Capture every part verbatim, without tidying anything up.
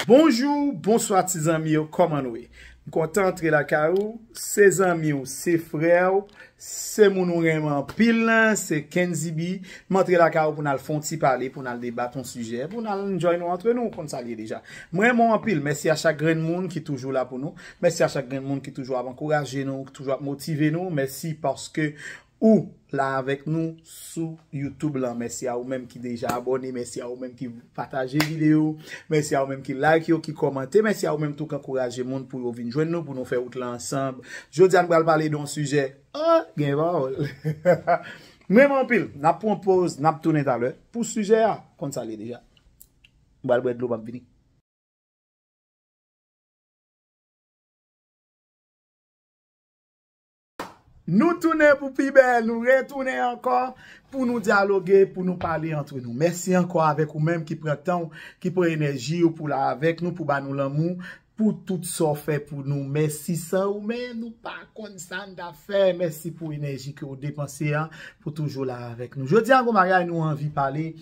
Bonjou, bonswa ti zanmi yo, kòman nou ye? M kontan antre lakay ou, se zanmi w, se frè w, se moun ou renmen anpil lan, se Kenzy B. M antre lakay ou pou n al fè yon ti pale, pou n al debat yon sijè, pou n al enjoy nou antre nou, w konn sa l ye deja. M renmen w anpil, mèsi a chak grenn moun ki toujou la pou nou, mèsi a chak grenn moun ki toujou ap ankouraje nou, ki toujou ap motive nou, mèsi paske ou la avèk nou sou YouTube lan. Mèsi a ou menm ki deja abòne, mèsi a ou menm ki pataje videyo, mèsi a ou menm ki like yo, ki kòmante, mèsi a ou menm tou k ankouraje moun pou yo vin jwenn nou, pou nou fè wout lan ansanm. Jodi a nou pral pale de yon sijè, ah, gen pawòl. M renmen anpil, n ap pran pòz, n ap tounen talè pou sijè a, konn sa l ye deja. M pral bwè dlo, m ap vini. Nou tounen pou pi bèl, nou retounen ankò pou nou dyaloge, pou nou pale antre nou. Mèsi ankò avèk ou menm ki pran tan w, ki pran enèji w pou la avèk nou, pou ba nou lanmou, pou tout sa w fè pou nou. Mèsi, san ou menm, nou pa konn sa n t ap fè. Mèsi pou enèji ke w depanse a, pou toujou la avèk nou. Jodi a, gon bagay nou anvi pale.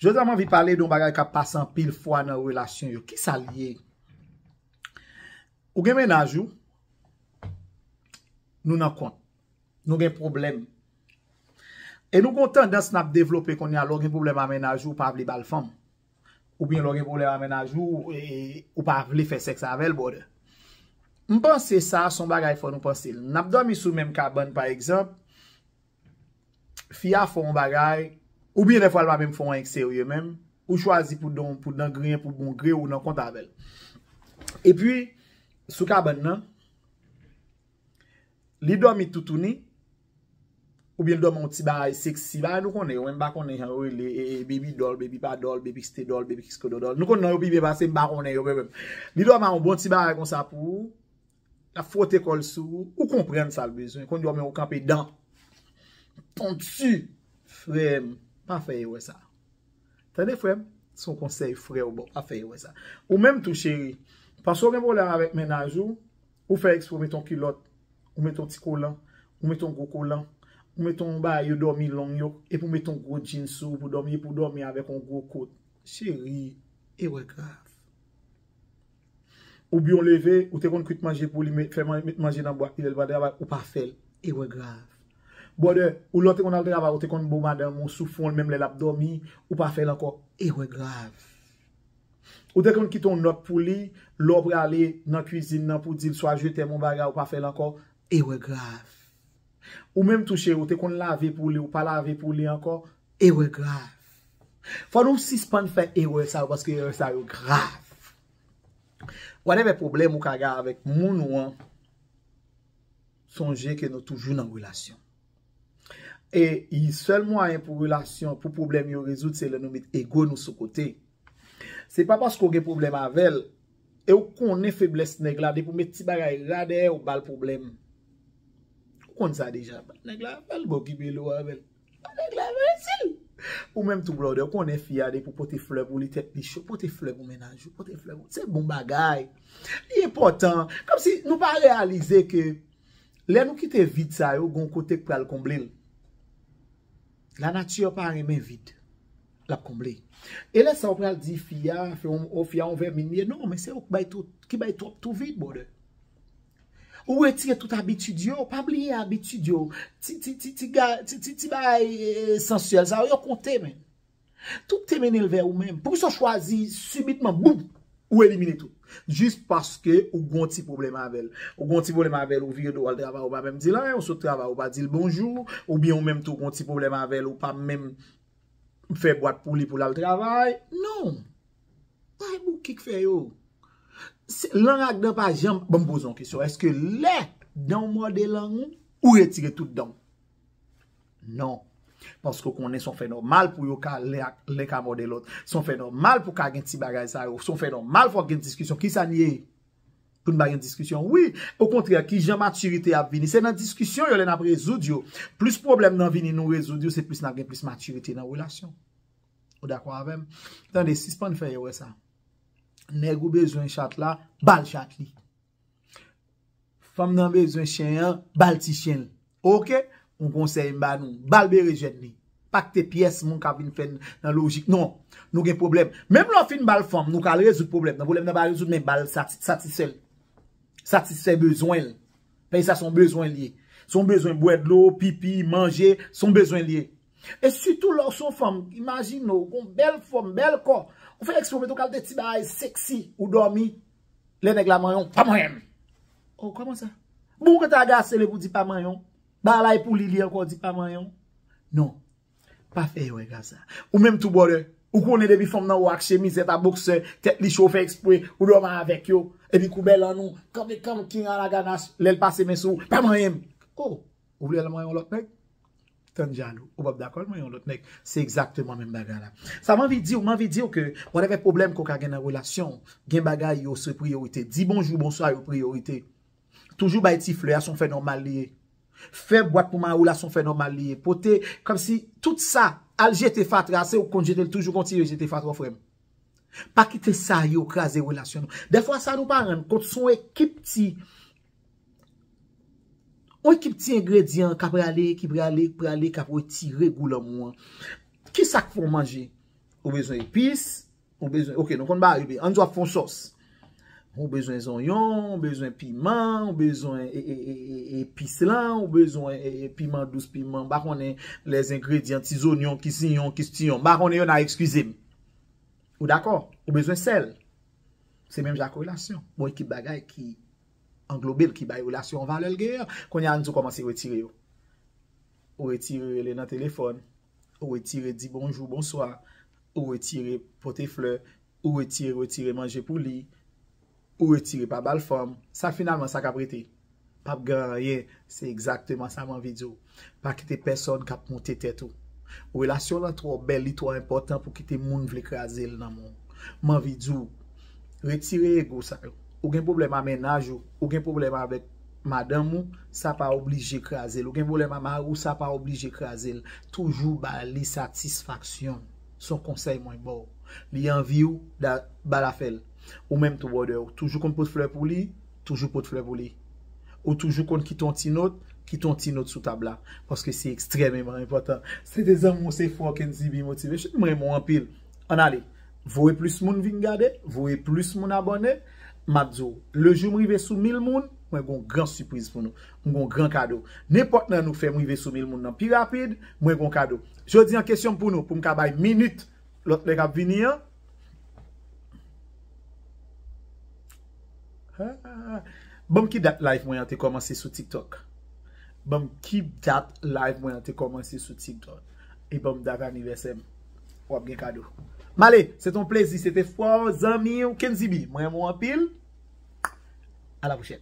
Jodi a, m anvi pale de yon bagay k ap pase anpil fwa nan relasyon yo. Kisa l ye? Ou gen mennaj ou, nou nan kont. Nou gen pwoblèm. E nou gen yon tandans n ap devlope kounye a, lè w gen pwoblèm a mennaj ou, ou pa vle ba l fanm. Oubyen lè w gen pwoblèm a mennaj ou, e, ou pa vle fè sèks avè l, brother. M panse sa, se yon bagay fò nou panse l. N ap dòmi sou menm kabann, pa egzanp, fi a fè yon bagay, oubyen dèfwa l pa menm fè yon anyen k serye menm, ou chwazi pou don, pou dan griyen, pou bon gre ou nan kont avè l. Epi, sou kabann nan, li dòmi toutouni, oubyen l dòmi yon ti bagay seksi, bagay nou konnen yo, men m pa konnen jan yo rele, e, e, baby doll, baby pa doll, baby stay doll, baby kiske doll. Nou konn non yo pi byen pase m, m pa konnen yo menm. Li dòmi a yon bon ti bagay konsa pou ou, l ap fwote kò l sou ou, ou konprann sa l bezwen. Konn dòmi ou kanpe dan. Tonti, frè m, pa fè erè sa. Tande, frè m, se yon konsèy frè w ba w, pa fè erè sa. Ou menm tou, cheri, paske w gen pwoblèm avèk mennaj ou, ou fè eksprè ou met yon kilòt, ou met yon ti kolan, ou met yon gwo kolan, ou met yon bagay yo dòmi long yo, epi ou met yon gwo jeans sou ou pou dòmi, epi ou dòmi avèk yon gwo kot. Cheri, erè grav. Oubyen w leve, ou te konn kwit manje pou li, met, fè man-, met manje nan bwat li lè l pa travay, ou pa fè l. Erè grav. Brother, ou lè w te konn al travay, ou te konn bo madanm ou sou fwon l menm lè l ap dòmi, ou pa fè l ankò. Erè grav. Ou te konn kite yon nòt pou li, lè w prale nan kwizin nan pou di l swa je t'aime yon bagay, ou pa fè l ankò. Erè grav. Ou menm tou cheri, ou te konn lave pou li, ou pa lave pou li ankò. Erè grav. Fò nou sispann fè erè sa yo, paske erè sa yo grav. Whatever pwoblèm ou ka gen avèk moun ou an, sonje ke nou toujou nan relasyon. E sèl mwayen pou relasyon, pou pwoblèm yo rezoud, se lè nou met ego nou sou kote. Se pa paske w gen pwoblèm avè l, e w konnen feblès nèg la, depi w met ti bagay ra dèyè, w ba l pwoblèm. Ou konn sa deja. Nèg la avè l, bon, okipe l ou avè l. Nèg la imbésil. Ou menm tou, brother, ou konnen fi a depi w pote flè pou li, tèt li cho, pote flè pou mennaj ou, pote flè pou, se bon bagay. Li enpòtan. Kòmsi nou pa reyalize ke lè nou kite vid sa yo, gon kote k pral konble l. Lanati pa renmen vid. L ap konble. E lè sa ou pral di fi a, fè yon, o, fi a yon vèmin li ye. Non, men se ou k bay tout, ki bay twòp tou vid, brother. Ou retire tout abitid yo, pa bliye abitid yo. Ti, ti, ti, ti ga-, ti, ti, ti bagay, eh, esansyèl sa yo, yo konte, men. Tout te mennen l vè ou menm. Poukisa w chwazi sibitman, boum, ou elimine tout? Jis paske ou gon ti pwoblèm avè l. Ou gon ti pwoblèm avè l, ou vire do w al travay, ou pa menm di l anyen, ou sot travay, ou pa di l bonjou, oubyen ou menm tou gon ti pwoblèm avè l, ou pa menm fè bwat pou li pou l al travay. Non. Pa e bouki k fè yo. Se, lang ak dan pa janm, ban m poze yon kesyon. Èske lè dan w mòde lang ou, ou retire tout dan w? Non. Paske w konnen se yon fè nòmal pou yo ka, len ak, len ka mòde lòt. Se yon fè nòmal pou ka gen ti bagay sa yo. Se yon fè nòmal fòk gen diskisyon. Kisa n ye? Pou n pa gen diskisyon. Wi, okontrè, kijan matirite ap vini? Se nan diskisyon yo, lè n ap rezoud yo. Plis pwoblèm nan vini, nou rezoud yo, se plis n ap gen plis matirite nan relasyon. Ou dakò avè m? Tande, sispann fè erè sa. Nèg ou bezwen chat la, ba l chat li. Fanm nan bezwen chen an, ba l ti chen l. Oke? Yon konsèy m ba nou, ba l berejèn li. Pa kite pyès moun ka vin fè n nan lojik. Non, nou gen pwoblèm. Menm lè w fin ba l fanm, nou ka al rezoud pwoblèm nan. Pwoblèm nan pa rezoud, men ba l sati-, satisfè l. Satisfè bezwen l. Paske sa se yon bezwen l ye. Se yon bezwen bwè dlo, pipi, manje, se yon bezwen l ye. E sitou lè w se yon fanm, imajine w, gon bèl fòm, bèl kò. Ou fè eksprè w mete yon kalite ti bagay seksi, ou dòmi. Lè nèg la manyen w, pa manyen m. Oh, kòman sa? Bon, ou gentan agase l epi w di pa manyen w. Bagay la e pou li, li ankò di pa manyen w. Non. Pa fè erè grav sa. Ou menm tou, brother. Ou konnen depi fanm nan wè w ak chemizèt a boksè, tèt li cho, fè eksprè, ou dòmi avèk yo. Epi kou bèl an nou, kanpe kanpe king a la ganas, lè l pase men sou ou, pa manyen m. Oh, ou vle al manyen yon lòt nèg? Tann jalou. Ou p ap dakò l manyen yon lòt nèg. Se egzakteman menm bagay la. Sa m anvi di w, m anvi di w ke whatever pwoblèm ke w ka gen nan relasyon w, gen bagay yo se priyorite. Di bonjou, bonswa yo priyorite. Toujou bay ti flè a, se yon fè nòmal li ye. Fè bwat pou mayo la, se yon fè nòmal li ye. Pote, kòmsi tout sa, al jete fatra, se ou k konn jete l, toujou kontinye jete fatra, frè m. Pa kite sa yo kraze relasyon nou. Dèfwa sa nou pa rann kont, se yon ekip ti, yon ekip ti engredyan k ap prale, ki prale, k prale, k ap retire gou lanmou an. Kisa k fè w manje? Ou bezwen epis, ou bezwen, ok, nou konn ba epi, ann di w ap fè yon sòs. Ou bezwen zonyon, ou bezwen piman, ou bezwen e, e, e, e, epis lan, ou bezwen e, e, piman dous, piman, m pa konnen, lè zengredyan, ti zonyon, ki sinyon, ki stiyon, m pa konnen yo nan, eskize m. Ou dakò? Ou bezwen sèl. Se menm jan ak relasyon. Bon, ekip bagay ki anglobe l, ki bay relasyon an valè l genyen an. Kounye a, ann di w kòmanse retire yo. Ou retire rele nan telefòn, ou retire di bonjou, bonswa, ou retire pote flè, ou retire, retire manje pou li, ou retire pa ba l fanm. Sa finalman, sa k ap rete? P ap gen anyen. Se egzakteman sa m anvi di w. Pa kite pèsòn k ap moute tèt ou. Relasyon lan twò bèl, li twò enpòtan pou kite moun vle kraze l nan men w. M anvi di w, retire ego sa yo. Ou gen pwoblèm a mennaj ou, ou gen pwoblèm avèk madanm ou, sa pa oblije kraze l. Ou gen pwoblèm a mari w, sa pa oblije kraze l. Toujou ba li satisfaksyon. Se yon konsèy mwen ba w. Li anvi w, da-, ba l afè l. Ou menm tou, brother, ou toujou konn pot flè pou li, toujou pot flè pou li. Ou toujou konn kite yon ti nòt, kite yon ti nòt sou tab la. Paske se ekstrèmeman enpòtan. Se te zanmi w, se frè w Kenzy B Motivation. M renmen w anpil. Ann ale. Voye plis moun vin gade, voye plis moun abòne. M ap di w, lejou m rive sou mil moun, mwen gon gran sipriz pou nou. M gon gran kado. Nenpòt nan nou fè m rive sou mil moun nan pi rapid, mwen gon kado. Jodi an, kesyon m pou nou, pou m ka bay minit lòt nèg ap vini an. Ah, ban m ki dat live mwen an te kòmanse sou TikTok. Ban m ki dat live mwen an te kòmanse sou TikTok. E ban m dat anivèsè m. W ap gen kado. M ale, se te yon plezi, se te frè w, zanmi w, Kenzy B. Mwen renmen w anpil. A la pwochèn.